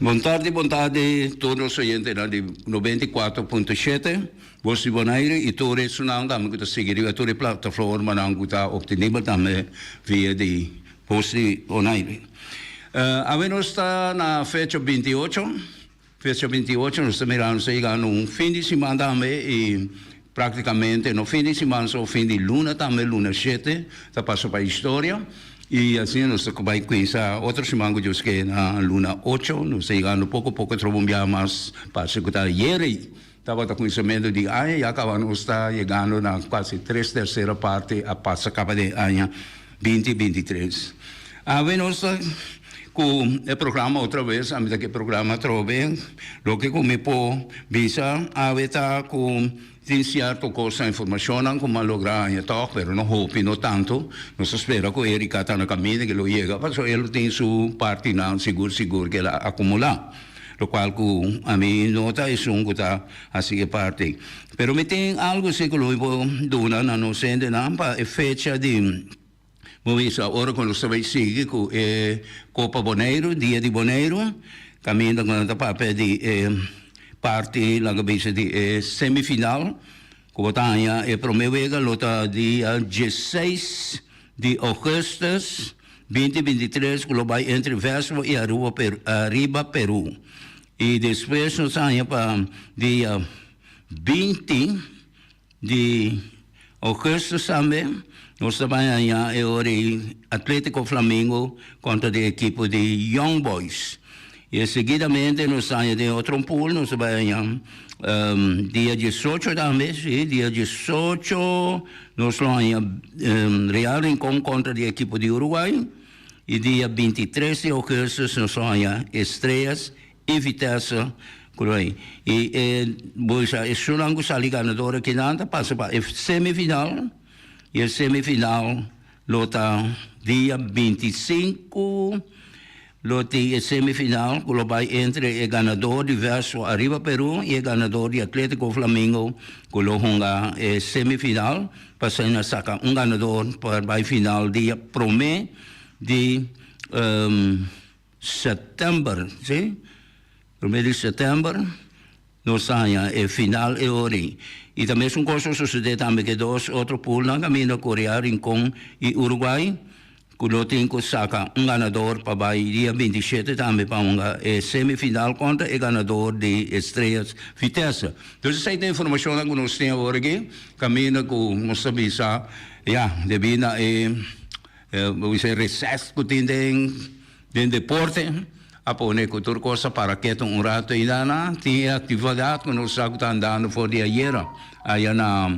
Bon tardi, bon tardi tur nos oyentenan di 94.7, Bos di Bonaire i tur esunnan tambe ku ta sigui riba tur e plataformanan ku ta optenibel tambe via di Bos di Bonaire. Awe nos ta na fecha 28, fecha 28 nos ta mira nos ta yegando un fin di siman tambe i Práktikamente no fin di siman so, fin di luna tambe, luna shete ta pasa pa historia i asina nos ta bai kuminsá otro siman ku Dios ke na luna ocho. Nos ta yegando poko poko trobo un biaha mas parse ku ta ayerei tabata kuminsamentu di aña, ya kaba nos ta yegando na kasi tres tersera parti a pasa kaba den aña binti 23. Awe nos ta ku e programa otra bes, ami ta ku e programa atrobe. Loke ku mi por bisa awe ta ku tin sierto kosnan, informashonnan ku mi a logra haña tòg, pero no hopi, no tantu. Nos ta spera ku Erika ta na kaminda ku e lo yega, pasobra e lo tin su partinan sigur sigur ku el a akumulá, lokual ku ami no ta esun ku ta hasi e parti. Pero mi tin algu si ku lo mi por duna na nos hendenan pa e fecha di. Bo bisa ora ku nos ta bai sigui ku e Kopa Boneiru, Dia di Boneiru, kaminda ku nan ta papia di e parti laga bisa di e semifinal ku bo ta haña e promé wega lo ta dia diesseis di ougùstùs 2023 ku lo bai entre Vèsbo i Aruba Ariba Peru. I despues nos ta haña pa dia 20 Di Augustus tambe nos ta bai haña e ora ei Atletico Flamengo kontra di ekipo di Young Boys. I seguidamente nos ta haña den otro pool nos ta bai haña dia 18 tambe, si, dia 18 nos lo haña Real Rincon kontra di ekipo di Uruguay i dia 23 di Augustus nos lo haña Estrellas I Vitesse ku lo ei. I e bolsa esunnan ku sali ganador akinan ta pasa pa e semifinal i e semifinal lo ta dia 25 lo tin e semifinal ku lo bai entre e ganador di Verso Arriba Peru i e ganador di Atletico Flamingo ku lo hunga e semifinal pa asina saka un ganador pa bai final dia prome di September, si, prome di september nos ta haña e final e ora ei. I ta mesun kos a sosodé tambe ku e dos otro poolnan kaminda Korea, Rincon i Uruguay ku lo tin ku saka un ganador pa bai dia 27 tambe pa hunga e semifinal kontra e ganador di Estrellas Vitesse. Dus esei ta e informashonnan ku nos tin awor aki kaminda ku nos ta bisa ya debí na e Bo bisa e reces cu tin den den deporte a pone cu tur cos a para keto un rato y dana tin e actividad cu nos sa cu ta andando for di ayera aya na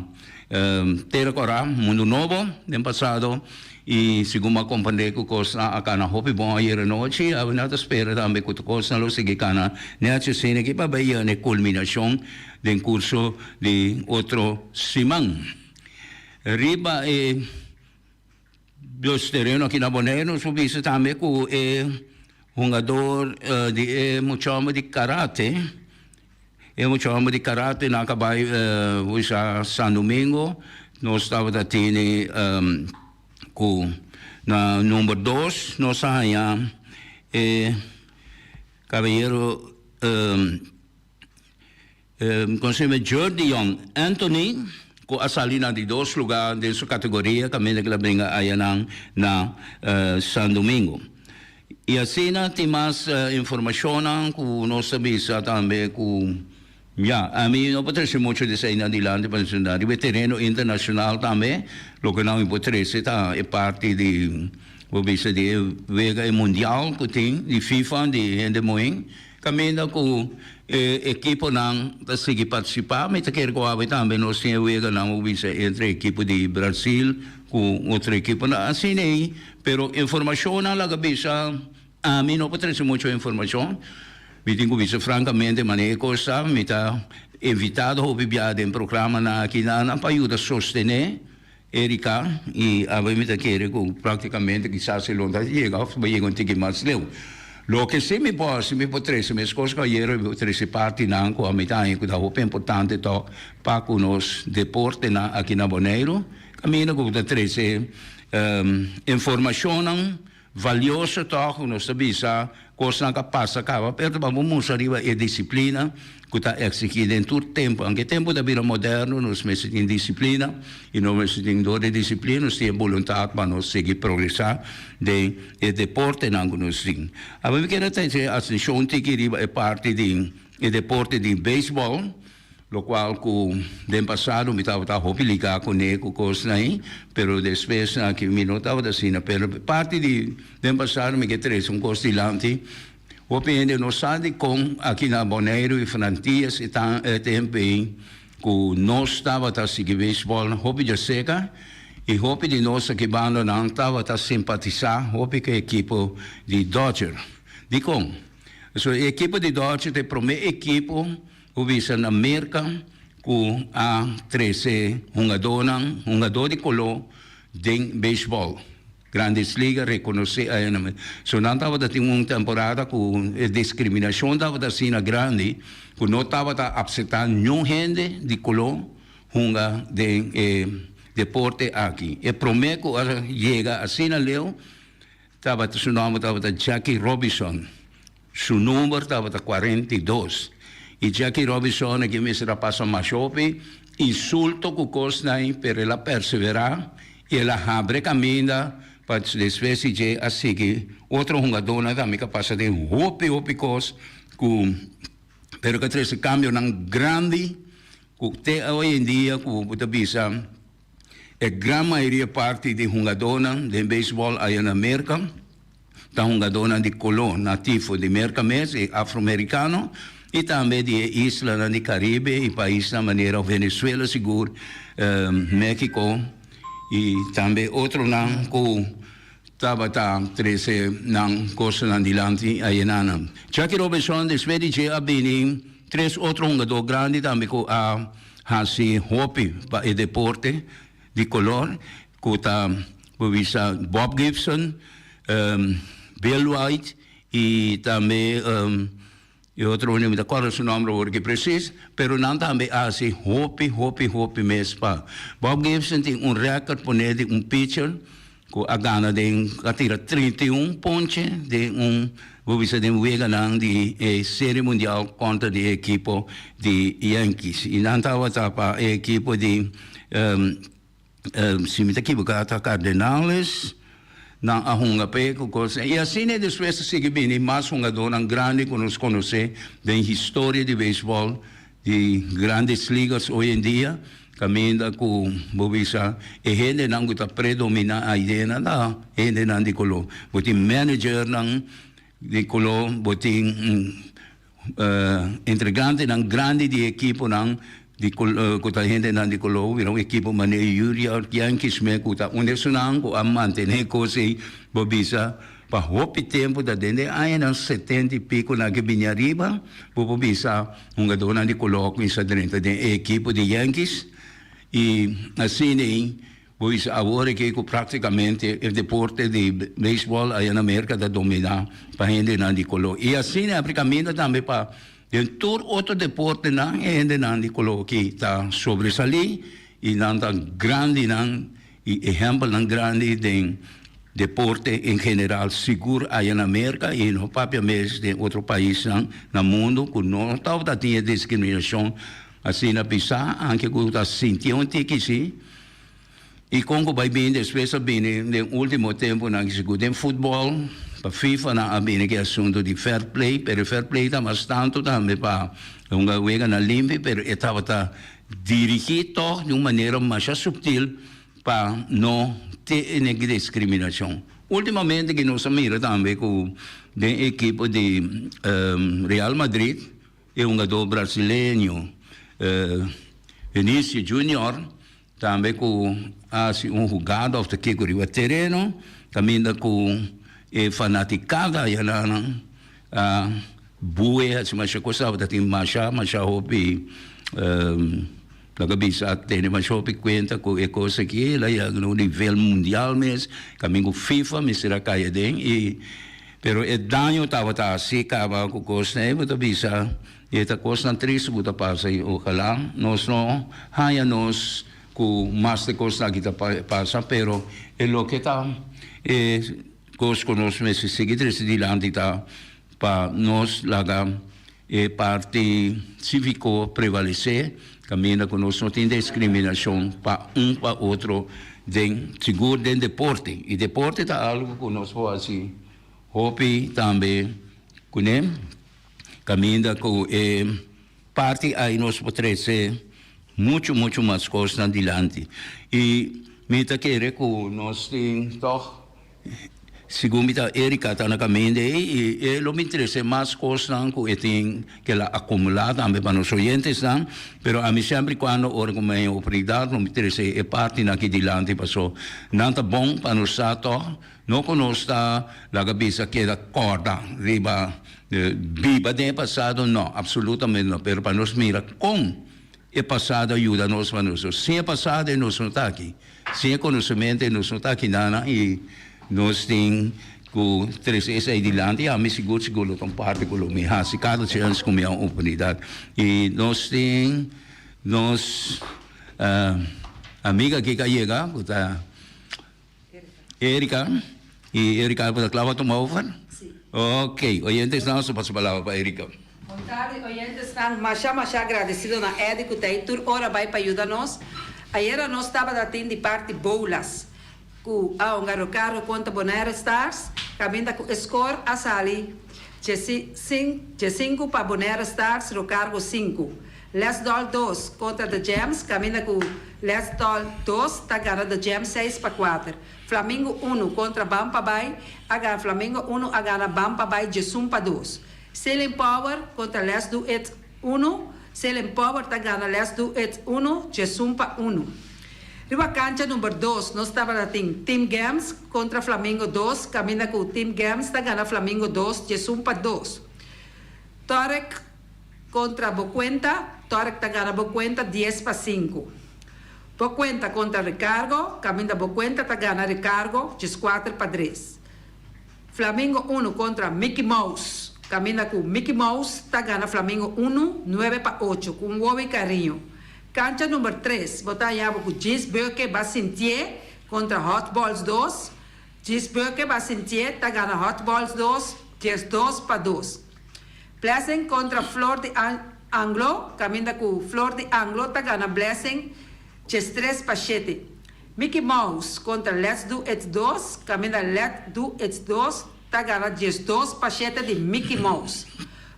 Tera Cora, Mundo Nobo den pasado y segun bo a comprende cu cosnan a cana hopi bon ayera nochi awe nan ta spera tambe cu tur cosnan lo sigui cana nechi asina aki pa bay yega na e culminacion den curso di otro siman. Riba e. Dos tereno aki na Boneiru nos por bisa tambe ku e hungador di e mucha homber di karate, e mucha homber di karate nan a bai bisa San Domingo, nos tabata tene ku na number dos nos a haña e kabayero Konseme Jordion Anthony ku a sali na di dos lugá den su kategoria kaminda ku el a bringa ayanan na San Domingo. I asina tin mas informashonnan ku nos ta bisa tambe ku ya ami no por trese muchu di eseinan dilanti pasobra riba e tereno internashonal tambe loke nan por trese ta e parti di bo bisa di e wega e mundial ku tin di FIFA di hende muhé. Kaminda ku e ekiponan ta sigui partisipá, mi ta kere ku awe tambe nos tin e weganan ku bisa entre ekipo di Brasil ku otro ekiponan asina ei, pero informashonnan laga bisa ami no por trese mucho informashon, mi tin ku bisa frankamente manera e kos ta, mi ta invitado hopi biaha den programanan aki nan pa yuda sostené. Erika, I awe mi ta kere ku praktikamente kisas e lo ta yega òf bo yega un tiki mas leu. Loke si mi por hasi, mi por trese meskos ku ayera mi por trese partinan ku ami ta haña ku ta hopi importante tòg pa ku nos deportenan aki na Boneiru, kaminda ku bo ta trese informashonnan valioso tòg ku nos ta bisa. kosnan ku a pasa kaba, pero ta pa bo mustra riba e disiplina ku ta eksigí den tur tempu. Anke tempu ta bira moderno, nos mester tin disiplina i nos mester tin dor di disiplina nos tin e boluntat pa nos sigui progresá den e deportenan ku nos tin. Awe mi kere trese atenshon tiki riba e parti di e deporte di beisbòl. Locual cu den pasado mi tabata hopi liga cune cu cosnan ahi, pero despues aki mi no tabata asina. Pero parti di den pasado mi ke trece un cos dilanti. Hopi hende no sa dicon aki na Boneiru y Frantias e ta e tempo ei cu nos tabata sigui baseball hopi djaseca y hopi di nos aki bandonan tabata simpatisa hopi cu e ekipo di Dodger. Dicon? Pasobra e ekipo di Dodger ta e prome ekipo Ku bisa na Merka ku a trese hungadónan, hungadó di koló den beisbòl. Grandes Liga rekonosé a nan. So nan tabata tin un temporada ku e diskriminashon tabata asina grandi ku no tabata apseptá niun hende di koló hunga den e deporte aki. E promé ku a yega asina leu tabata su nòmber tabata Jackie Robinson. Su number tabata 42. I Jackie Robinson aki mester a pasa masha hopi insulto ku kosnan, pero el a perseverá i el a habri kaminda pa despues di dje a sigui otro hungadónan tambe ku a pasa den hopi hopi kos ku pero ku a trese kambionan grandi ku te hoy en dia ku bo ta bisa e gran mayoria parti di hungadónan den beisbòl aya na Merka ta hungadónan di koló nativo di Merka mes, e afroamerikano, i tambe di e islanan di Karibe i paisnan manera Venezuela sigur, Mexico i tambe otronan ku tabata trese nan kosnan dilanti ayenanan. Jackie Robinson despues di dje a bini tres otro hungadó grandi tambe ku a hasi hopi pa e deporte di color cu ta por bisa Bob Gibson, Bill White y tambe e otro no mi ta corda su nomber awor aki precies, pero nan tambe a hasi hopi hopi hopi mes pa Bob Gibson tin un record pone di un pitcher Ku a gana den a tira 31 ponche den un bo bisa den weganan di e Serie Mundial kontra di e ekipo di Yankees. I nan tabata pa e ekipo di si mi ta kiboká ta Cardenales nan a hunga p'e ku kos. I asina despues a sigui bini mas hungadónan grandi ku nos konosé den historia di beisbòl Di grandes ligas hoy en dia caminda cu bo bisa e hendenan cu ta predomina ayena ta hendenan di color. Bo tin managernan di color, bo tin entregantenan grandi di ekiponan di cu ta hendenan di color. Mira un ekipo manera New York Yankees me cu ta un esunnan cu a mantene cos ey bo bisa. Pa hopi tempu ta den e añanan setenta i pico nan ke bini ariba, bo por bisa hungadornan di color a cuminsa drenta den e ekipo di Yankees y asina ei bo bisa awor aki cu practicamente e deporte di baseball aya na Merca ta domina pa hendenan di color y asina abri caminda tambe pa den tur otro deportenan e hendenan di color aki ta sobresali y nan ta grandinan Y ehempelnan grandi den deporte en general sigur aya na Merca y no papia mes den otro paisnan na mundo cu no tabata tin e discriminacion asina pisa anke cu ta sinti un tiki si y con cu bay bini despues a bini den ultimo temponan sigur den futbol pa FIFA nan a bini cu e asunto di fair play pero e fair play ta mas tanto tambe pa hunga weganan limpi pero e tabata Dirigí tòg di un manera masha subtil pa no tene discriminacion. Ultimamente ki nos a mira tambe cu den ekipo di Real Madrid e hungador brasileño Vinicius Junior tambe cu a haci un hugada of ta kico riba tereno caminda cu e fanaticada ayananan a Bue haci masha cos tabata tin masha masha hopi laga bisa a tene masha hopi cuenta cu e cos aki el a yega na un nivel mundial mes caminda cu FIFA mester a cay aden y pero e daño tabata haci caba cu cosnan ey bo ta bisa e ta cosnan triste cu ta pasa y ojalá nos no haya nos cu mas de cosnan aki ta pasa pero e loke ta e cos cu nos mester sigui trece dilanti ta. pa nos laga e parti cívico prevalece caminda cu nos no tin discriminacion pa un pa otro den sigur den deporte y deporte ta algo cu nos por haci hopi tambe cune caminda cu e parti ay nos por trece mucho mucho mas cosnan dilanti y mi ta kere cu nos tin toch. Segun mi ta Erika ta na kaminda ei i e lo bin trese mas kosnan ku e tin ke la akumulá tambe pa nos oyentesnan, pero ami semper i kuando ora ku mi haña oportunidat lo mi trese e partinan aki dilanti paso nan ta bon pa nos sa tòg, no ku nos ta laga bisa keda kòrda riba biba den e pasado no, apsolutamente no, pero pa nos mira kon e pasado a yuda nos pa nos sin e pasado e nos no ta aki. Sin e konosementu nos no ta aki nana i nos tin ku trese esei dilanti i ami sigur sigur lo ta un parti ku lo mi hasi kada chèns ku mi a un oportunidat. I nos tin nos amiga aki ku a yega ku ta Erika i Erika bo ta kla pa tuma over? Ok, oyentesnan su pasa palabra pa Erika. Bon tardi oyentesnan, masha masha agradecido na Eddy cu ta ey tur ora bay pa yuda nos. Ayera nos tabata tin di parti Boulas cu a honga Rocardo contra Bonaire Stars, caminda cu e score a sali djesinku pa Bonaire Stars, Rocargo sinku. Let's Doll dos contra The Gems, caminda cu Let's Doll dos ta gana The Gems seis pa kuater. Flamingo unu contra Ban pa Bay a gana Flamingo unu a gana Ban pa Bay djesun pa dos. Sailing Power kontra Let's Do It unu, Sailing Power ta gana Let's Do It unu, djesun pa unu. Riba kancha number dos nos tabata tin Team Gems kontra Flamingo dos, kaminda ku Team Gems ta gana Flamingo dos, djesun pa dos. Torek kontra Bocuenta, Torek ta gana Bocuenta dies pa sinku. Bocuenta kontra Ricargo, kaminda Bocuenta ta gana Ricargo djeskuater pa dres. Flamingo unu kontra Mickey Mouse, kaminda ku Mickey Mouse ta gana Flamingo unu, nuebe pa ocho, ku un wowi kariño. Kancha number tres, bo ta haña bo ku Gis Beuke ba sintié kontra Hot Balls dos, Gis Beuke ba sintié ta gana Hot Balls dos, 12 pa dos. Blessing kontra Flor di Anglo, kaminda ku Flor di Anglo ta gana Blessing 13 pa shete. Mickey Mouse kontra Let's Do It dos, kaminda Let Do It dos ta gana 12 pa shete di Mickey Mouse.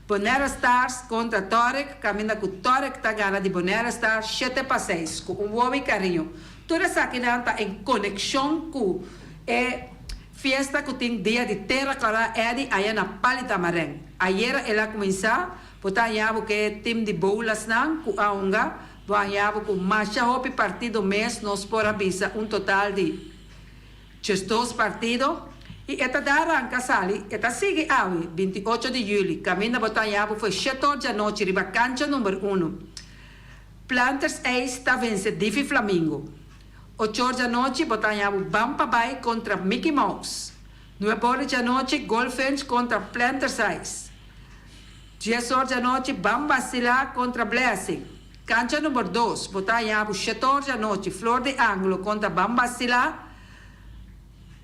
Bonaire Stars kontra Torek, kaminda ku Torek ta gana di Bonaire Stars shete pa seis, ku un wowi kariño. Tur esakinan ta en konekshon ku e fiesta ku tin dia di Tera Kòrá Eddy aya na Pali Tamarèn. Ayera el a kuminsá, bo ta haña bo ke tim di boulasnan ku a hunga Bo a haña bo ku masha hopi partido mes, nos por a bisa un total di 12 partido, i e ta da ranka sali, e ta sigui awe, 28 di yüli, kaminda bo ta haña bo fo'i shetor djanochi riba kancha number unu. Planters Ace ta vense Divi Flamingo. Ochor djanochi bo ta haña bo Ban pa Bai kontra Mickey Mouse. Nuebor djanochi Goldfinch kontra Planters Ace. Dies or djanochi Ban Basila kontra Blessing. Kancha number dos, bo ta haña bo shetor djanochi Flor di Anglo kontra Ban Basila.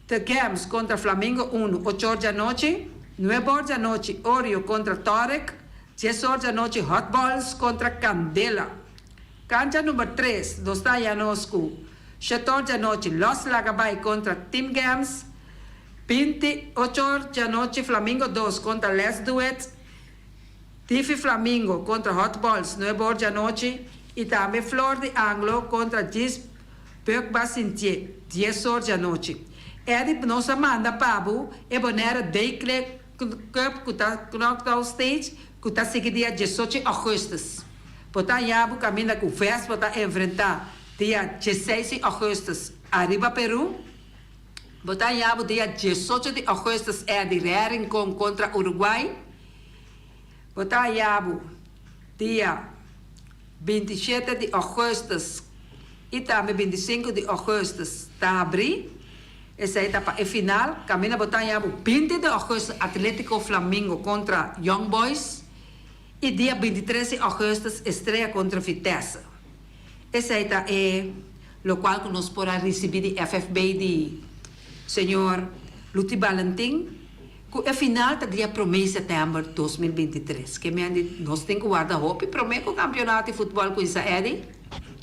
The Gems kontra Flamingo unu, ochor djanochi. Nuebor djanochi Oreo kontra Torek. Dies or djanochi Hot Balls kontra Candela. Kancha number tres, nos ta haña nos ku shetor djanochi Los Laga Bai kontra Team Gems. 28 or djanochi Flamingo dos kontra Let's Do It, Tiffy Flamingo kontra Hot Balls nuebe or djanochi i tambe Flor di Anglo kontra Gis Beuk Basintie dies or djanochi. Eddy nos a manda pa bo e Bonaire Day Cup ku ta Knockout Stage ku ta sigui dia 18 augustus. Bo ta haña bo kaminda ku Vest bo ta enfrentá dia 16 di augustus ariba Peru. Bo ta haña bo dia 18 di augustus Eddy Rerincon kontra Uruguay. Bo ta haña bo dia 27 di augustus i tambe 25 di augustus ta habrí. Esei ta pa e final. Kaminda bo ta haña bo 20 di augustus Atletico Flamingo kontra Young Boys i dia 23 di augustus Estrella kontra Vitesse. Esei ta e lokual ku nos por a risibí di FFB di señor Luti Balentin. Ku e final ta dia promé sètèmber 2023. Ke men di nos tin ku warda hopi promé ku kampionato di futbòl kuminsá, Eddy?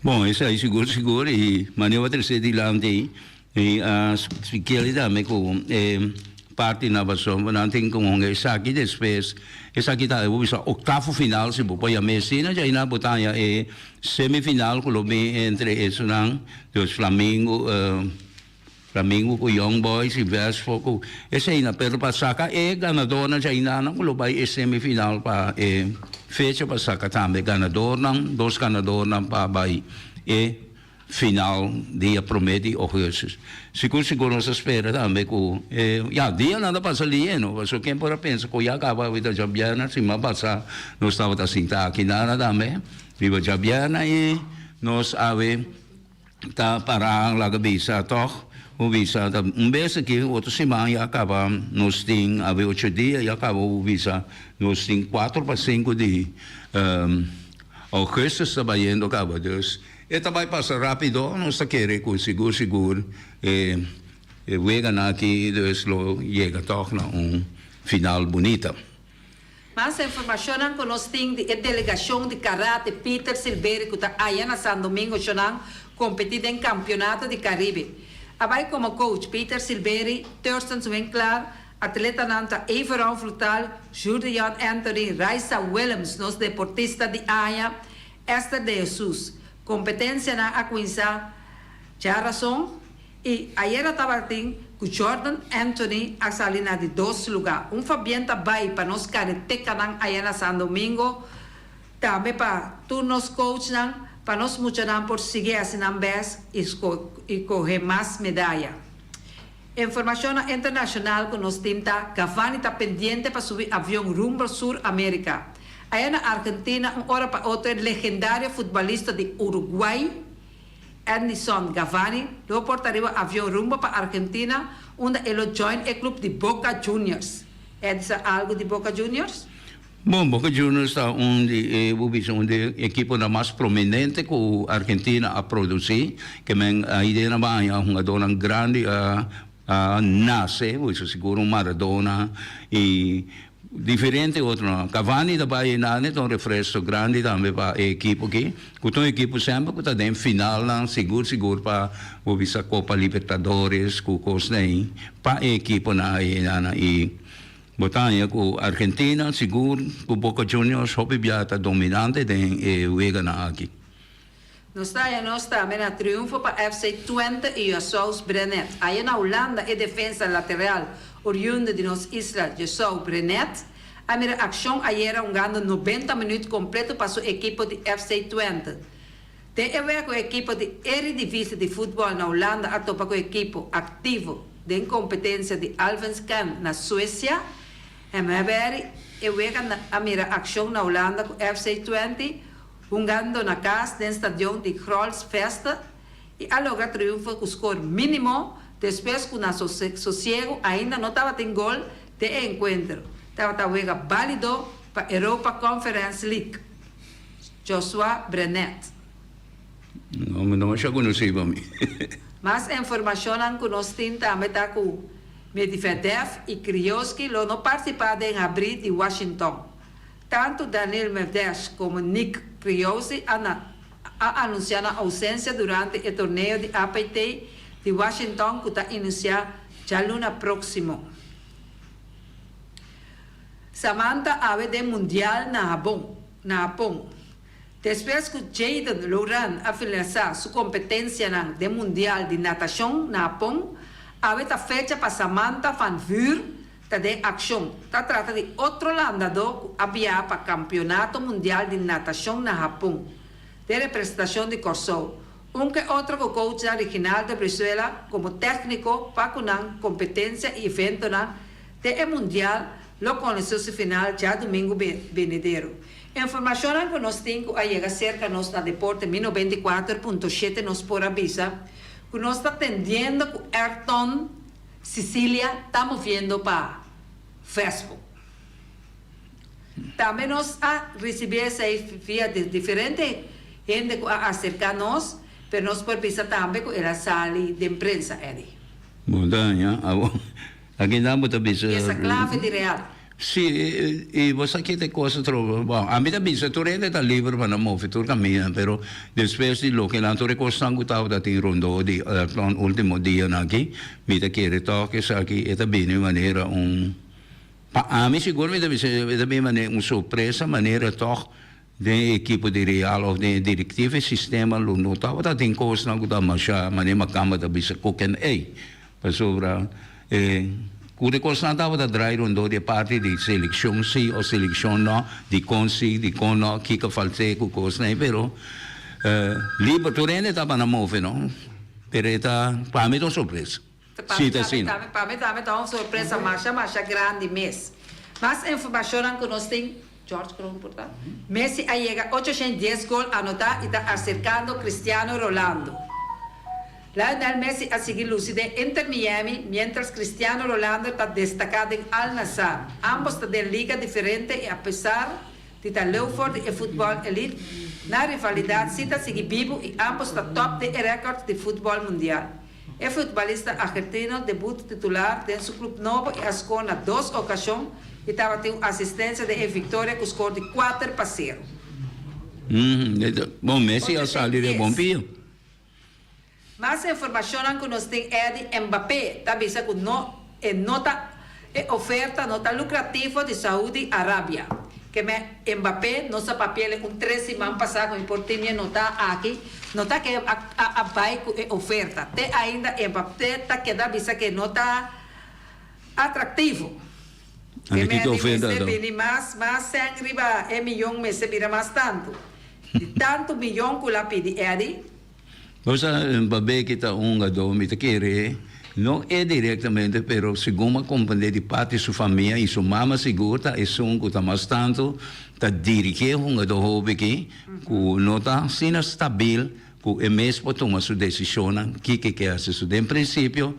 Bon, esei sigur sigur i manera bo a trese dilanti i a splik'é tambe ku e parti na Bason ku nan tin ku hunga esaki despues esaki ta bo bisa oktavo final si bo por yam'é asina djaina bo ta haña e semifinal ku lo bin entre esunnan dus Flamingo Flamingo ku Young Boys i Westford ku eseinan pero pa saka e ganadornan djainanan ku lo bai e semifinal pa e fecha pa saka tambe ganadornan dos ganadornan pa bai e final dia prome di ougustus. Sigur sigur nos ta spera tambe ku e ya dianan ta pasa lieno pasobra ken por a pensa ku ya kaba awita djabièrnè siman pasa nos tabata sinta aki nana tambe riba djabièrnè i nos awe Ta para laga bisa tog? Bo bisa ta un bes aki otro siman ya caba nos tin awe ocho dia ya caba bo bisa nos tin cuatro pa cinco di augustus ta bayendo caba dus e ta bay pasa rapido nos ta kere cu sigur sigur e weganan aki dus lo yega tog na un final bunita. Mas informashonnan ku nos tin di e delegashon di karate Peter Silberi ku ta aya na San Domingo Shonan kompetí den Kampionato di Karibe. A bai komo coach Peter Silberi, Thurston Winklar, atletanan ta Everon Frutal, Jurdion Anthony, Raisa Willems, nos deportista di aña, Esther de Jesus. Kompetensianan a kuminsá djarason. I ayera tabatin ku Jordan Anthony a sali na di dos lugá. Un fabien ta bai pa nos karetekanan aya na San Domingo, tambe pa tur nos coachnan, pa nos muchanan por sigui hasi nan best i kohe mas medaya. Informashonnan internashonal ku nos tin ta, Cavani ta pendiente pa subi avion rumbo Sur Amerika. Aya na Argentina un ora pa otro e legendario futbolista di Uruguay, Ednison Cavani lo por ta riba avion rumbo pa Argentina unda e lo join e club di Boca Juniors. Ed sa algo di Boca Juniors? Bon, Boca Juniors ta un di e bo bisa un di e ekiponan mas prominente ku Argentina a produsi. Ke men a idea nan a haña hungadornan grandi a a nase, bo bisa sigur un Maradona i diferente otronan. Cavani ta bai einan e ta un refresco grandi tambe pa e ekipo aki, ku ta un ekipo semper ku ta den finalnan sigur sigur pa bo bisa Copa Libertadores ku kosnan ei pa e ekiponan einan i bo ta haña ku Argentina sigur ku Boca Juniors hopi bia ta dominante den e weganan aki. Nos ta haña nos tambe na triunfo pa FC Twente i Jesous Brenet. Aya na Hulanda e defensa lateral oriundo di nos isla Jesous Brenet a mira akshon ayera hungando nobenta minuut kompleto pa su ekipo di FC Twente. Den e wega ku e ekipo di Eredivisie di futbòl na Hulanda a topa ku ekipo aktivo den kompetensia di Allsvenskan na Suesia, MHBR, e wega a mira akshon na Hulanda ku FC Twente Hungando na kas den stadion di Grolsch Veste i a logra triunfo ku skor mínimo despues ku na sosiego ainda no tabatin gol den e enkuentro. Tabata wega bálido pa Europa Conference League. Joshua Brenet. No, mi no masha konosí pa mi. Mas informashonnan ku nos tin tambe ta ku Medvedev i Krioski lo no partisipá den habrí di Washington. Tantu Daniil Medvedev komo Nick Kyrgios a a anunsiá nan ousensia durante e torneo di APT di Washington ku ta inisiá djaluna próksimo. Samantha awe den Mundial na Habon na Hapon. Despues ku Jayden Louran a finalisá su kompetensianan den Mundial di Natashon na Hapon, awe ta fecha pa Samantha van Vuur ta den akshon. Ta trata di otro landadó ku a biaha pa Kampionato Mundial di Natashon na Hapon, den representashon di Kòrsou. Un ke otro ku coachnan Reginaldo Brizuela komo tèkniko pa ku nan kompetensia i eventonan den e mundial lo konosé su final djadumingu benidero. Informashonnan ku nos tin ku a yega serka nos na Deporte mi 94.7 nos por a bisa ku nos ta tendiendo ku Ayrton Cicilia ta moviendo pa Facebook. Tambe nos a ricibi esey via di diferente hende cu a acerca nos, pero nos por bisa tambe cu el a sali den prensa, Eddy. Bon daña, awor. Akinan bo ta bisa. Piesa clave di Real. Si, y bo sa kita e cos atrobe. Bon, ami ta bisa tur hende ta liber pa nan move tur caminda, pero despues di loke nan tur e cosnan cu tabata tin rondó di Elton ultimo dianan aki, mi ta kere toch esaki e ta bini manera un, pa ami sigur mi ta bisa e ta bini manera un sorpresa manera toch Den e ekipo di Real of den e directiva e sistema lo no tabata tin cosnan cu ta masha manera Makamba ta bisa koken ey. Pasobra e cu de cosnan tabata draai rondó di e parti di seleccion si of seleccion no, dicon si, dicon no, kico falt'e cu cosnan ey pero liber tur hende tabata move no pero e ta pa mi ta un sorpresa. Pa Si mi ta tambe asina. tambe pa mi tambe ta un sorpresa masha masha grandi mes. Mas informacionnan cu nos tin George Kroon por ta? Messi a yega 810 gol anotá i ta aserkando Cristiano Rolando. Lionel Messi a sigui lusi den Inter Miami miéntras Cristiano Rolando ta destaká den Al Nassr. Ámbos ta den liga diferente i apesar di ta leu for di e futbòl elite, nan rivalidat si ta sigui bibu i ámbos ta tòp den e rèkòrt di futbòl mundial. E futbolista argentino debut titular den su club nobo y a score na dos ocasion y tabatin un asistencia den e victoria cu score di 4-0. Bon, Messi a sali den bon pia. Mas informacionnan cu nos tin Eddy Mbappé ta bisa cu no e no ta e oferta no ta lucrativo di Saudi Arabia. Ke me Mbappé no sa papiele un tres siman pasá ku mi por tin mi notá aki, no ta ke a a bai ku e oferta. Te ainda Mbappé ta keda bisa ke no ta atraktivo. Ke Anda me kiko di oferta mester anto? bini mas mas sèn riba e miyon mester bira mas tantu. Di tantu miyon ku la pidi Eddy. Bo sa Mbappé ki ta un hungadó mi ta kere no e directamente pero segun mi a comprende di parti su famia y su mama sigur ta esun cu ta mas tanto ta dirigi e hungadó hopi aki cu no ta asina stabil cu e mes por tuma su decisionnan kiko e ke haci. So den principio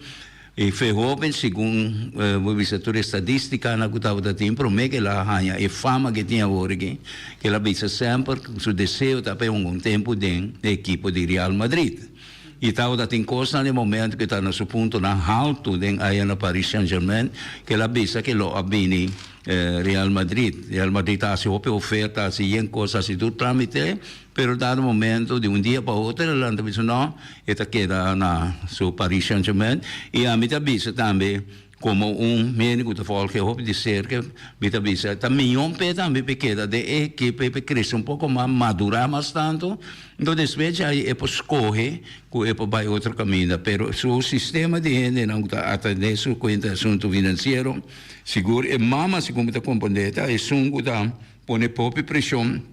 E fe hoben, segun bo bisa tur e stadistikanan ku tabata tin promé ku el a haña e fama ku e tin awor aki, ku el a bisa semper ku su deseo ta pa e hunga un tempu den e ekipo di Real Madrid. I tabata tin kosnan den momento ku e ta na su puntonan haltu den aya na Paris Saint-Germain ku el a bisa ku lo a bini Real Madrid. Real Madrid a hasi hopi oferta, a hasi yen kos, a hasi tur trámite. Pero dado momento di un dia pa otro el a lanta bisa no, e ta keda na su Paris Saint Germain y ami ta bisa tambe como un hende cu ta volg e hopi di cerca mi ta bisa ta miyon p'e tambe p'e keda den e ekipo p'e crece un poco mas madura mas tanto enton despues djai e por scoge cu e por bay otro caminda pero su sistema di hendenan cu ta atende su cuenta asunto financiero sigur e mama segun mi ta comprende ta esun cu ta pone hopi presion.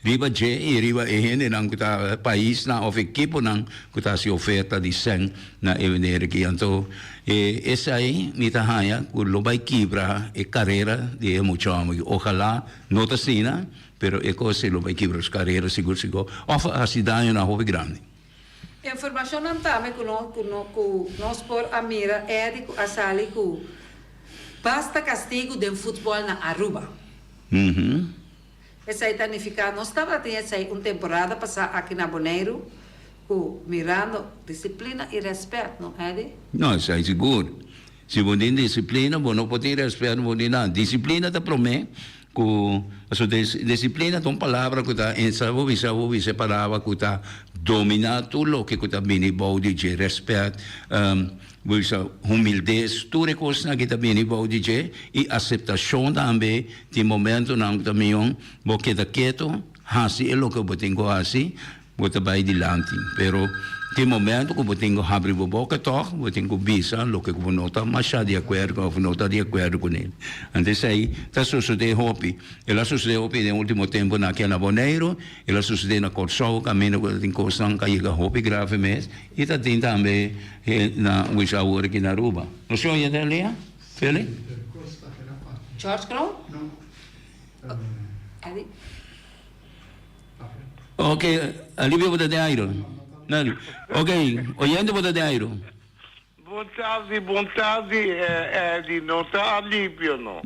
Riba dje i riba e hendenan ku ta paisnan òf ekiponan ku ta hasi oferta di sèn na e meneer aki. Anto e esei mi ta haña ku lo bai kibra e karera di e mucha hòmber aki. Ohalá no ta asina, pero e kos ei lo bai kibra su karera sigur sigur òf hasi dañonan hopi grandi. Informashonnan tambe ku no ku no ku nos por a mira Eddy ku a sali ku basta kastigu den futbòl na Aruba. Esei ta nifiká nos tabatin esei un temporada pasá aki na Boneiru ku mirando disiplina i rèspèt, no Eddy? No, esei sigur. Si bo tin disiplina bo no por tin rèspèt, no por tin nada. Disiplina ta promé ku pasobra disiplina ta un palabra ku ta ensa bo bisa bo bisa e palabra ku ta dominá tur loke ku ta bini bou di dje, rèspèt, Bo bisa humildes, tur e kosnan aki ta bini bou di dje i aseptashon tambe. Tin momentunan ku ta mion bo keda ketu, hasi e loke bo tin ku hasi, bo ta bai dilanti. Pero tin momentu ku bo tin ku habri bo boka tòg, bo tin ku bisa loke ku bo no ta masha di akuerdo òf no ta di akuerdo kuné. Anto esei ta sosodé hopi. El a sosodé hopi den último tempunan aki na Boneiru, el a sosodé na Kòrsou kaminda ku ta tin kosnan ku a yega hopi grave mes. I ta tin tambe na wis awor aki na Aruba. Nos tin oyente na liña? Feli? George Kroon? Eddie? Ok, Alivio bo ta den airo? No. Ok, oyente bo ta den airo? Bon tardi, bon tardi Eddie, no ta Alivio no.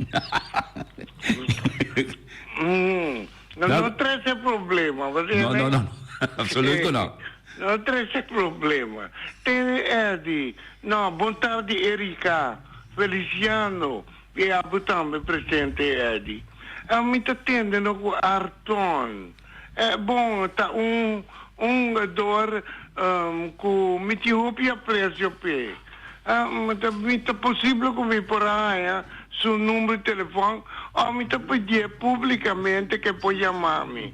No, no trece problema. No, no, no, absoluto no. No trece problema. Tene Eddie, no, bon tardi Erika. Feliciano i abo tambe presente Eddy. Mi ta tende no ku Arton. Bon ta un hungador ku mi tin hopi apresio p'e. Mi ta posibel ku mi por a haña su number di telefòn òf mi ta pidié públikamente ku e por yama mi.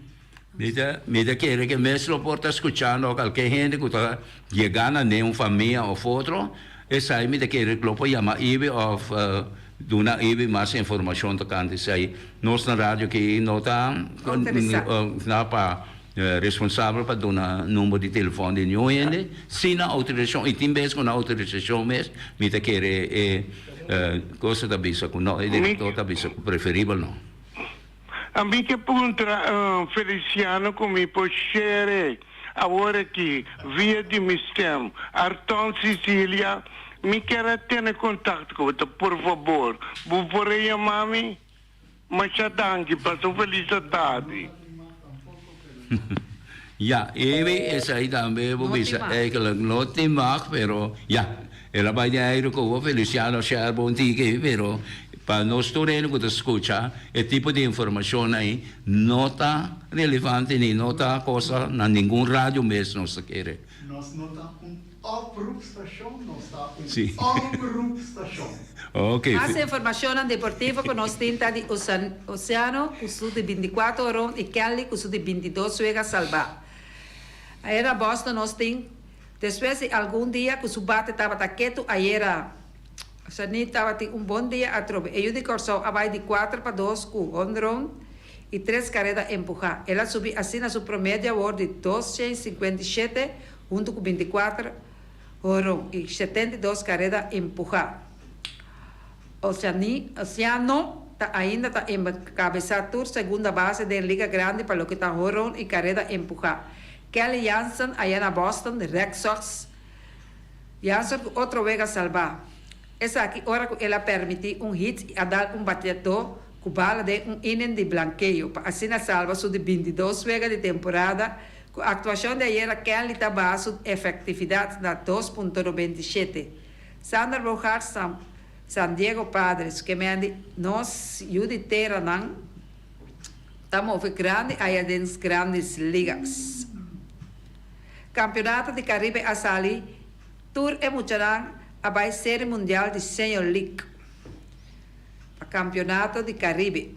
Mi ta mi ta kere ke mes lo por ta skuchando kalke hende ku ta yega na ne un famia òf otro, esei mi ta kere ku lo por yama Ibi òf duna Ibi mas informashon tokante esei. Nos na radio aki no ta na pa responsabel pa duna number di telefòn di niun hende sin nan outorisashon i tin bes ku nan outorisashon mes mi ta kere e cosa ta bisa ku no e direktor ta bisa ku preferibel no. Ami ke puntra Feliciano ku mi por shere awor aki via di mi stem. Arton Cicilia, mi kier a tene kontakto ku bo ta por fabor bo por a yama mi? Masha danki, pasa un felis tardi. Ya, Evi, esei tambe bo bisa eigenlijk no tin mag, pero ya, el a bai den aire ku bo, Feliciano share bo un tiki, pero pa nos tur hende ku ta skucha e tipo di informashon ei no ta relevante ni no ta cosa na ningun radio mes nos ta kere. Nos no ta un oproepstation, nos ta un omroepstation. Ok. Mas informashonnan deportivo ku nos tin ta di Oceano ku su di bintikuater oron i Kelly ku su di bintidos wega salbá. Ayera Boston nos tin despues di algun dia ku su bate tabata ketu ayera Shani tabatin un bon dia atrobe. E yu di Kòrsou a bai di kuater pa dos ku honron i tres kareda empuhá. El a subi asina su promedio awor di 257 huntu ku 24 honron i 72 kareda empuhá. Oceani, Oceano ta ainda ta enkabesá tur segunda base den Liga Grandi pa loke ta honron i kareda empuhá. Kelly Jansen aya na Boston Red Sox. Jansen ku otro wega salbá. Esaki ora ku el a permití un hit i a dal un bateadó ku bala den un inning di blankeo pa asina salba su di 22 wega di temporada. Ku aktuashon di ayera Kenley ta baha su efektividat na 2.97. Xander Bogaerts San San Diego Padres ke mendi nos yu di teranan ta move grandi aya den Grandes Ligas. Kampeonato di Karibe a sali tur e muchanan a bai Serie Mundial di Senior League pa Kampeonato di Karibe.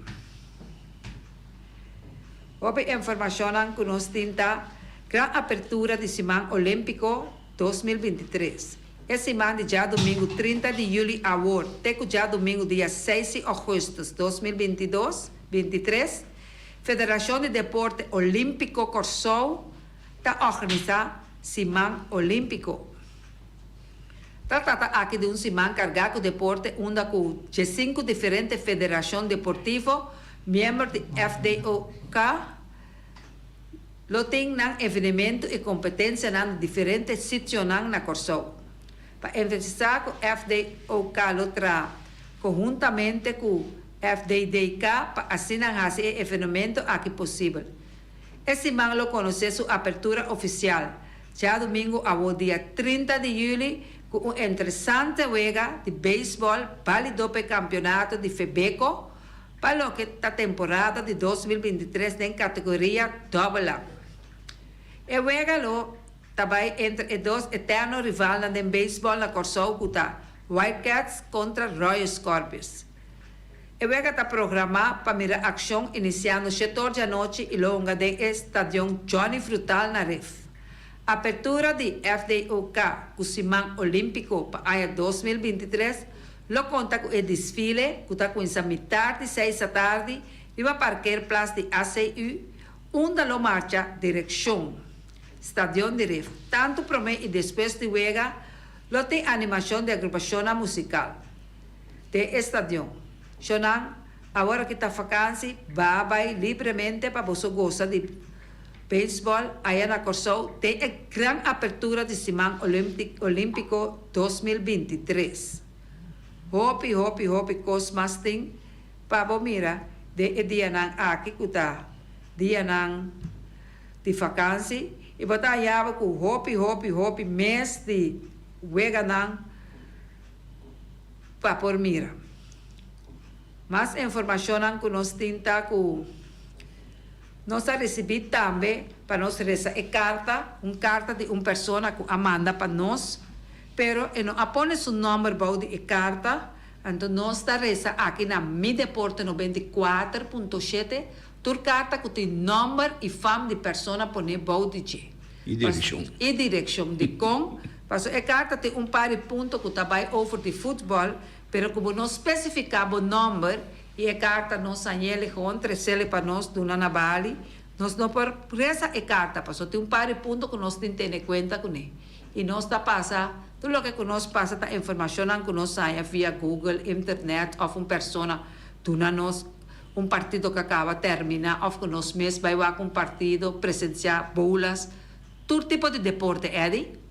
Hopi informashonnan ku nos tin ta Gran Apertura di Siman Olímpiko 2023. E siman di djadumingu 30 di yüli awor te ku djadumingu dia 6 di ògùstùs 2022, bintitres, Federashon di Deporte Olímpiko Kòrsou ta òrganisá Siman Olímpiko. Ta trata aki di un siman kargá ku deporte unda ku diesinku diferente federashon deportivo miembro di FDOK lo tin nan evenementu i kompetensianan na diferente sitionan na Kòrsou. Pa enfatisá ku FDOK lo traha konhuntamente ku FDDK pa asina hasi e evenemento aki posibel. E siman lo konosé su apertura ofisial djadumingu awo dia 30 di yüli ku un interesante wega di beisbòl bálido p'e kampionato di Febeko pa loke ta temporada di 2023 den kategoria Dòbel A. E wega lo ta bai entre e dos eterno rivalnan den beisbòl na Kòrsou ku ta Wild Cats kontra Royal Scorpions. E wega ta programá pa mira akshon inisiando shetor djanochi i lo hunga den e Stadion Johnny Frutal na Rif. Apertura di FDOK ku Siman Olímpiko pa aña 2023 lo konta ku e disfile ku ta kuminsá mitar di seis atardi riba parkeerplas di ACU unda lo marcha direkshon Stadion di Rif. Tantu promé i despues di wega lo tin animashon di agrupashonnan musikal den e stadion. Shonnan, awor aki ta fakansi, ba bai libremente pa boso gosa di beisbòl aya na Kòrsou den e gran apertura di Siman Olímpiko 2023. Hopi, hopi, hopi kos mas tin pa bo mira den e dianan aki ku ta dianan di fakansi i bo ta haña bo ku hopi, hopi, hopi mes di weganan. Pa por mira. Mas informashonnan ku nos tin ta ku nos a risibí tambe pa nos resa e karta, un karta di un persona ku a manda pa nos, pero e no a pone su nòmber bou di e karta, anto nos ta resa aki na Mi Deporte 94.7 tur karta ku tin nòmber i fam di persona poné bou di dje. I direkshon. I direkshon. Dikon? Pasobra e karta tin un par di punto ku ta bai over di futbòl, pero ku bo no spesifiká bo nòmber i e karta nos hañ'el gewoon tres'el pa nos duna na bali, nos no por resa e karta pasobra tin un par di punto ku nos tin tene kuenta kuné. I nos ta pasa, tur loke ku nos pasa ta informashonnan ku nos haña via Google, internet òf un persona duna nos un partido ku a kaba terminá òf ku nos mes bai wak un partido, presensiá boulas, tur tipo di deporte, Eddy.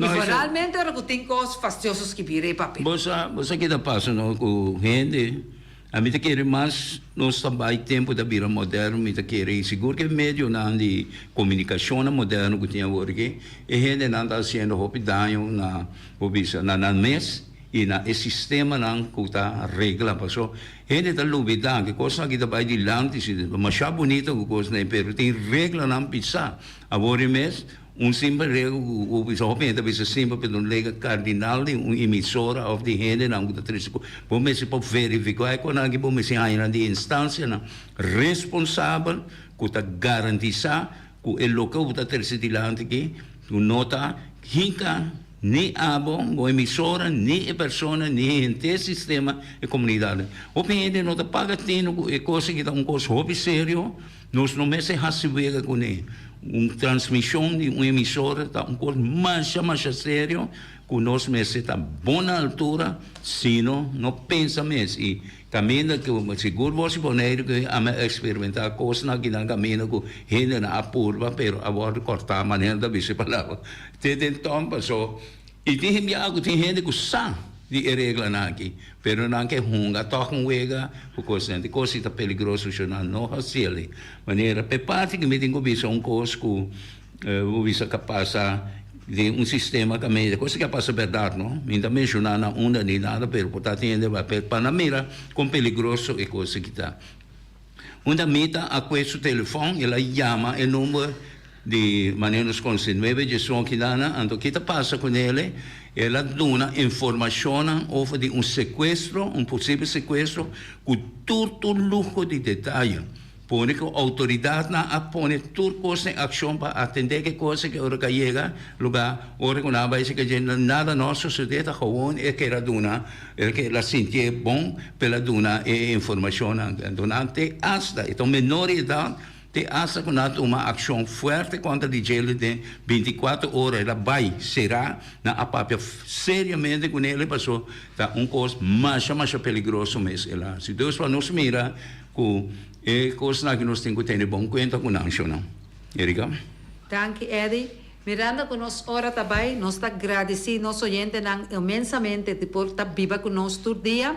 I foralmente ora ku tin kos fastioso skibí riba e papel. Bo sa, bo sa ke ta pasa no ku hende, ami ta kere mas nos ta bai tempu ta bira moderno, mi ta kere i sigur ku e medionan di komunikashonnan moderno ku tin awor aki, e hendenan ta hasiendo hopi daño na, bo bisa, na nan mes. I na e sistemanan ku ta regla paso hende ta lubida ku kosnan aki ta bai dilanti si ta masha bunita ku kosnan ei pero tin reglanan pisá. Awor e mes un simpel regla ku bisa hopi hende ta bisa simpel pero un regla kardinal di un emisora òf di hendenan ku ta trese ku bo mester por verifiká e kosnan aki bo mester haña nan di instansianan responsabel ku ta garantisá ku e loke ku bo ta trese dilanti aki ku no ta hinka Ni abo, bo emisora, ni e persona, ni e henter sistema, e komunidat. Hopi hende no ta paga tino ku e kos aki ta un kos hopi serio, nos no mester hasi wega kuné. Un transmishon di un emisora ta un kos masha masha serio ku nos mester ta bon na altura, sino no pensa mes. I Kaminda ku sigur bo si Boneiru ku a mi eksperimentá kosnan akinan kaminda ku hendenan a purba pero a wòrdu kòrtá manera ta bisa e palabra te den tòn paso i tin hende ku tin hende ku sa di e reglanan aki pero nan ke hunga tòg un wega ku kosnan di kos si ta peligroso sho nan no hasiel manera p'e parti ku mi tin ku bisa un kos ku Bo bisa ka pasa den un sistema ka media cosa ke a pasa berdad no mi ta menciona na unda ni nada pero por ta tin hende bai pero pa nan mira con peligroso e cosa aki ta unda mi ta a kue su telefon el a yama e number di manera nos conoce nuebe diesun kidana anto ki ta pasa cu nele el a duna informacionnan over di un secuestro un posible secuestro cu tur tur luho di detaye. Pone ku outoridatnan a pone tur kos den akshon pa atendé ku e kos aki ora ku a yega lugá, ora ku nan a bai seka dje nada no a sosodé ta gewoon e kere a duna el ke a sintié bon pa el a duna e informashonnan. Anto nan te asta e ta un menor di edat te asta ku nan a tuma akshon fuerte kontra di dje den bintikuater ora el a bai será nan a papia seriamente kuné paso ta un kos masha masha peligroso mes el a hasi. Dus pa nos mira. Ku e kosnan aki nos tin ku tene bon kuenta ku nan shonnan. Erika. Danki Eddy. Mirando ku nos ora ta bai, nos ta gradisí nos oyentenan inmensamente di por ta biba ku nos tur dia.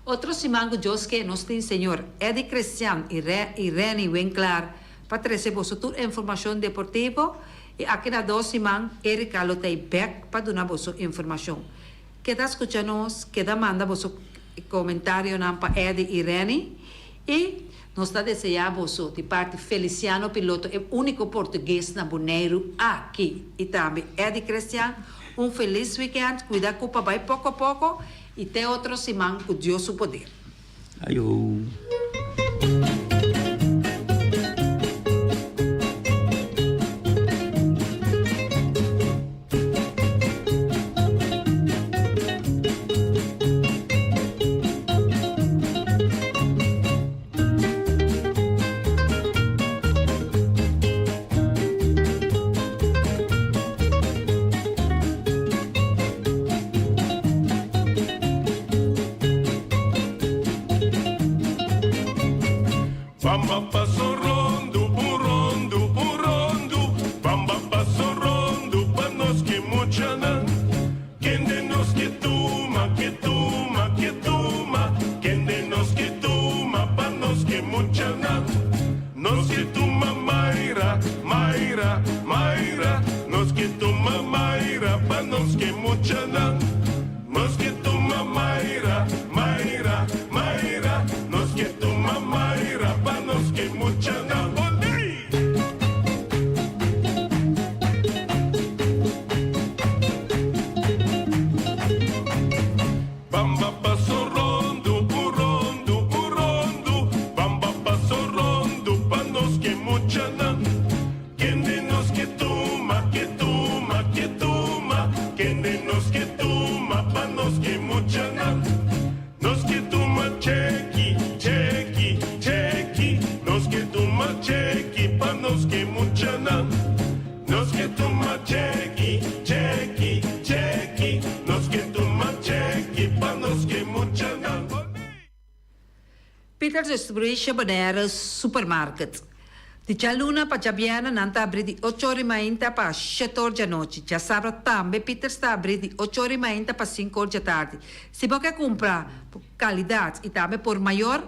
Otro siman ku Dios ke nos tin señor Eddy Christian i i Renny Winklaar pa trese boso tur informashon deportivo i aki na dos siman Erika lo ta ei bek pa duna boso informashon. Keda skucha nos, keda manda boso komentarionan pa Eddy i Renny. I nos ta deseá boso di parti Feliciano Piloto, e úniko portugues na Boneiru aki, i tambe Eddy Christian, un felis wikènt, kuida ku pa bai poko poko i te otro siman ku Dios su poder. Ayo. Bamba paso rondu, un rondu, un rondu Bamba paso rondu pa nos ke muchanan Kende nos ke tuma, ke tuma, ke tuma Kende nos ke tuma pa nos ke muchanan Nos ke tuma Mayra, Mayra, Mayra Nos ke tuma Mayra pa nos ke muchanan Nos ke tuma Mayra. muchanan. Nos ke tuma cheki, cheki, cheki. Nos ke tuma cheki pa nos ke muchanan. Peters Distribution Bonaire Supermarket. Di djaluna pa djabièrnè nan ta abrí di ocho or i mainta pa shete or djanochi. Djasabra tambe Peters ta abrí di ocho or i mainta pa sinku or djatardi. Si bo ke kumpra por kalidat i tambe por mayor,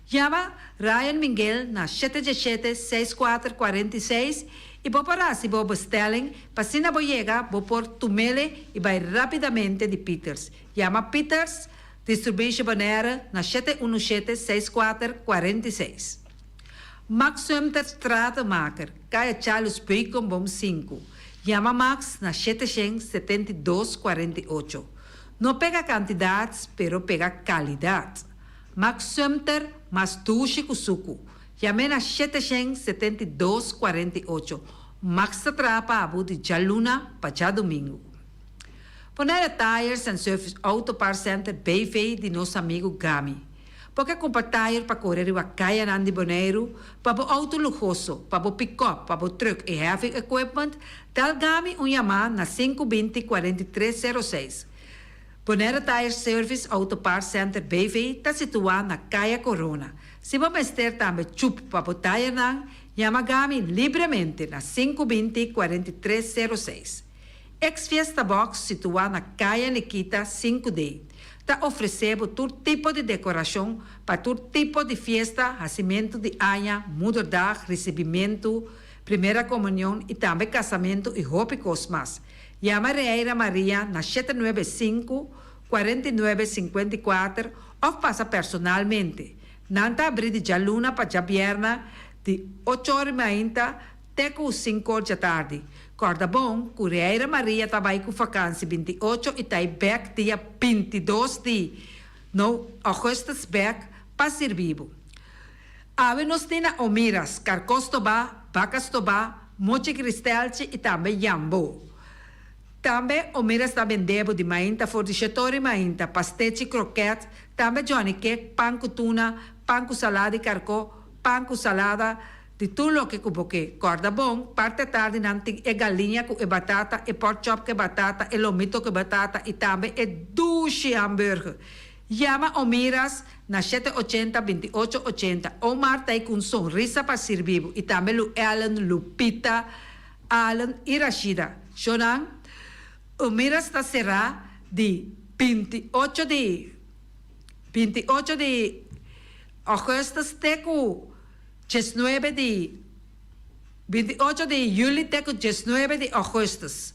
yama Ryan Minguel na shete djeshete, seis kuater, 46 i bo por hasi bo bestelling pa asina bo yega bo por tumele i bai rápidamente di Peters. Yama Peters Distribution Bonaire na shete unu shete, seis kuater, 46. Max Sumter Stratenmaker, Kaya Charles Beukenboom sinku. Yama Max na 772 48. No pega kantidat, pero pega kalidat. Max Sumter mas dushi ku suku. Yam'é na 772 48. Max ta traha pa bo di djaluna pa djadumingu. Bonaire Tires and Service Auto Parts Center BV di nos amigu Gami. Bo ke kumpra tayer pa kore riba kayanan di Boneiru, pa bo outo luhoso, pa bo pikòp, pa bo trùk i heavy equipment, dal Gami un yamá na sinku binti 43 06. Bonaire Tire Service Auto Parts Center BV ta situá na Kaya Corona. Si bo mester tambe chup pa bo tayernan, yama Gami libremente na sinku binti 43 06. Ex Fiesta Box situá na Kaya Nikita sinku D ta ofresé bo tur tipo di dekorashon pa tur tipo di fiesta, hasimentu di aña, moederdag, risibimentu, primera komunion i tambe kasamentu i hopi kos mas. Yama Reira Maria na shete nuebe sinku, 49 54 òf pasa personalmente. Nan ta abrí di djaluna pa djabièrnè di ocho or i mainta te ku sinku or djatardi. Kòrda bon ku Reira Maria ta bai ku fakansi 28 i ta i bèk dia 22 di no ougùstùs bèk pa sirbi bo. Awe nos tin na Omiras, karkó stobá, baka stobá, mochi kristelchi i tambe yambó. Tambe Omiras ta bende bo di mainta for di shetor i mainta, pastechi, krokèt, tambe johnny cake, pan ku tuna, pan ku salada di karkó, pan ku salada, di tur loke ku bo ke. Kòrda bon, parti atardi nan tin e galiña ku e batata, e pork chop ku e batata, e lomito ku e batata i tambe e dushi hamburger. Yama Omiras na shete ochenta, 28 80. Omar ta ei ku un sonrisa pa sirbi bo i tambe Lu Ellen, Lupita, Allen i Rashida. Shonan, Omiras ta será di 28 di 28 di ougùstùs te ku 19 di 28 di yüli te ku 19 di ougùstùs.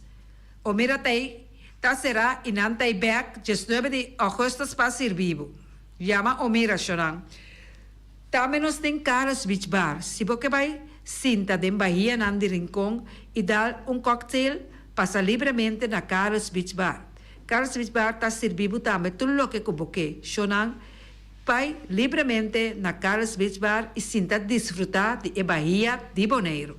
Omira t'ei ta será i nan t'ei bèk 19 di ougùstùs pa sirbi bo. Yama Omira, shonan. Tambe nos tin Carlos Beach Bar. Si bo ke bai sinta den bahianan di Rincon i dal un cocktail, pasa libremente na Carlos Beach Bar. Carlos Beach Bar ta sirbi bo tambe tur loke ku bo ke, shonan. Bai libremente na Carlos Beach Bar i sinta disfrutá di e bahia di Boneiru.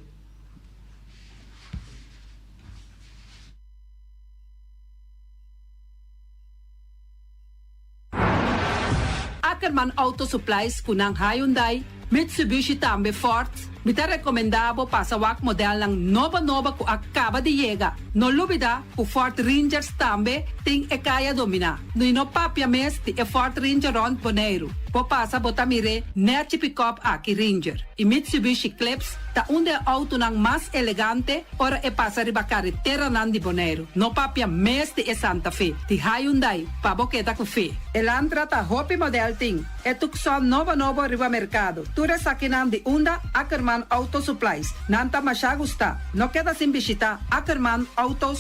Ackerman Auto Supplies ku nan Hyundai, Mitsubishi tambe Ford. Mi ta rekomendá bo pasa wak modelnan nobo nobo ku a kaba di yega. No lubidá ku Ford Rangers tambe tin e kaya dominá. I no papia mes di e Ford Ranger rònt Boneiru. Bo pasa bo ta mir'é nèchi pikòp aki Ranger. I Mitsubishi Eclipse ta un di e outonan mas elegante ora e pasa riba kareteranan di Boneiru. No papia mes di e Santa Fe, di Hyundai, pa bo keda ku fe. Elantra ta hopi modèl tin. E Tucson nobo nobo riba merkado. Tur esakinan di unda Ackerman Auto Supplies. Nan ta masha gustá. No keda sin bishitá Ackerman Auto.